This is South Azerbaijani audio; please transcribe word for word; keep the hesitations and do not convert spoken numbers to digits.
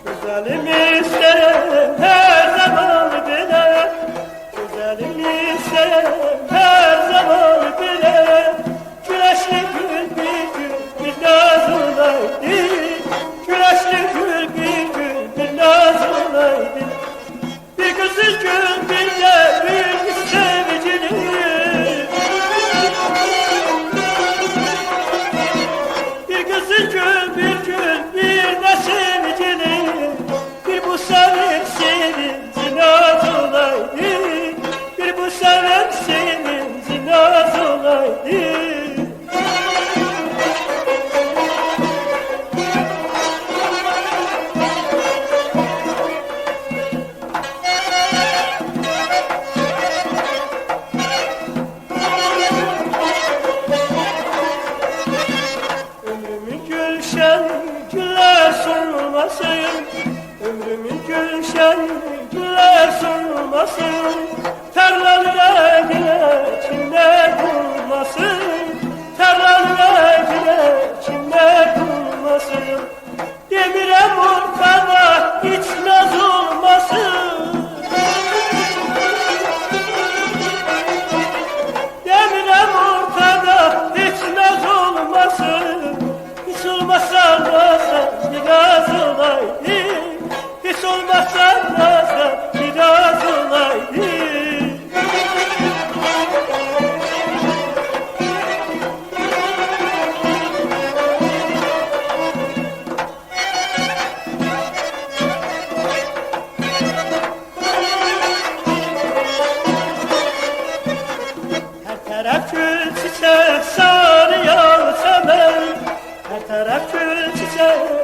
گؤزلیم ایسترم هر زامان بئله، گؤزلیم ایسترم هر زامان بئله. گولشلی گول بیر گون بیر ناز اولایدی، گولشلی گول بیر گون بیر ناز اولایدی. بیر قیزیل گول، بیر ده بیر سئوگیلی. بیر قیزیل گول، بیر گول، بیر ده سئوگیلی. بیر بو سنین سئوینجین آز اولایدی، بیر بو سنین سئوینجین آز اولایدی. عؤمرومون گولشنی گوللر سولماسین، عؤمرومون گولشنی گوللر سولماسین. ترلانین رنگینه کیملر قونماسین، ترلانین رنگینه کیملر قونماسین. دئمیرم اورتادا هئچ ناز اولماسین. دئمیرم اورتادا هئچ ناز اولماسین. هئچ اولماسا نازدان بیر آز اولایدی، هئچ اولماسا نازدان بیر آز اولایدی. هر طرف گول چیچک، ساری یاسمن. هر طرف گول چیچک،